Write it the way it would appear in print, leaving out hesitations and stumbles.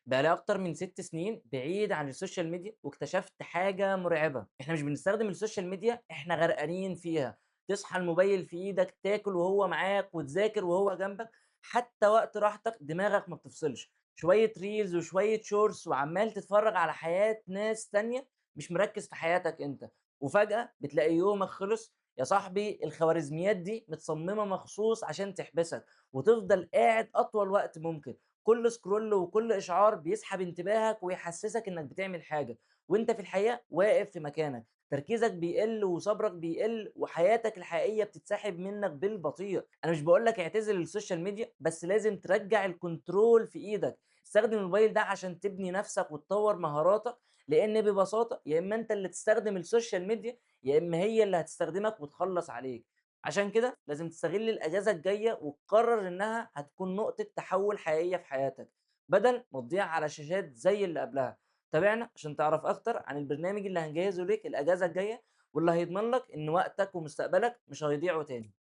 بقى لي أكتر من 6 سنين بعيد عن ال social media، واكتشفت حاجة مرعبة. إحنا مش بنستخدم ال social media، إحنا غرقانين فيها. تصحى الموبايل في إيدك، تاكل وهو معاك، وتذاكر وهو جنبك، حتى وقت راحتك دماغك ما بتفصلش. شوية reels وشوية shorts وعمّال تتفرج على حياة ناس تانية، مش مركّز في حياتك أنت، وفجأة بتلاقي يومك خلص. يا صاحبي، الخوارزميات دي متصممة مخصوص عشان تحبسك، وتفضل قاعد أطول وقت ممكن. كل scroll وكل إشعار بيسحب انتباهك ويحسسك إنك بتعمل حاجة، وأنت في الحقيقة واقف في مكانك. تركيزك بيقل وصبرك بيقل وحياتك الحقيقية بتتسحب منك بالبطيء. أنا مش باقول لك اعتزل ال social media، بس لازم ترجّع ال control في إيدك. استخدم الموبايل ده عشان تبني نفسك وتطوّر مهاراتك، لإن ببساطة يا إما أنت اللي تستخدم ال social media، يا إما هي اللي هتستخدمك وتخلّص عليك. عشان كده لازم تستغل الأجازة الجاية وتقرر إنها هتكون نقطة تحول حقيقية في حياتك، بدل ما تضيع على شاشات زي اللي قبلها. تابعنا عشان تعرف أكتر عن البرنامج اللي هنجهزه ليك الأجازة الجاية، واللي هيضمن لك إن وقتك ومستقبلك مش هيضيعوا تاني.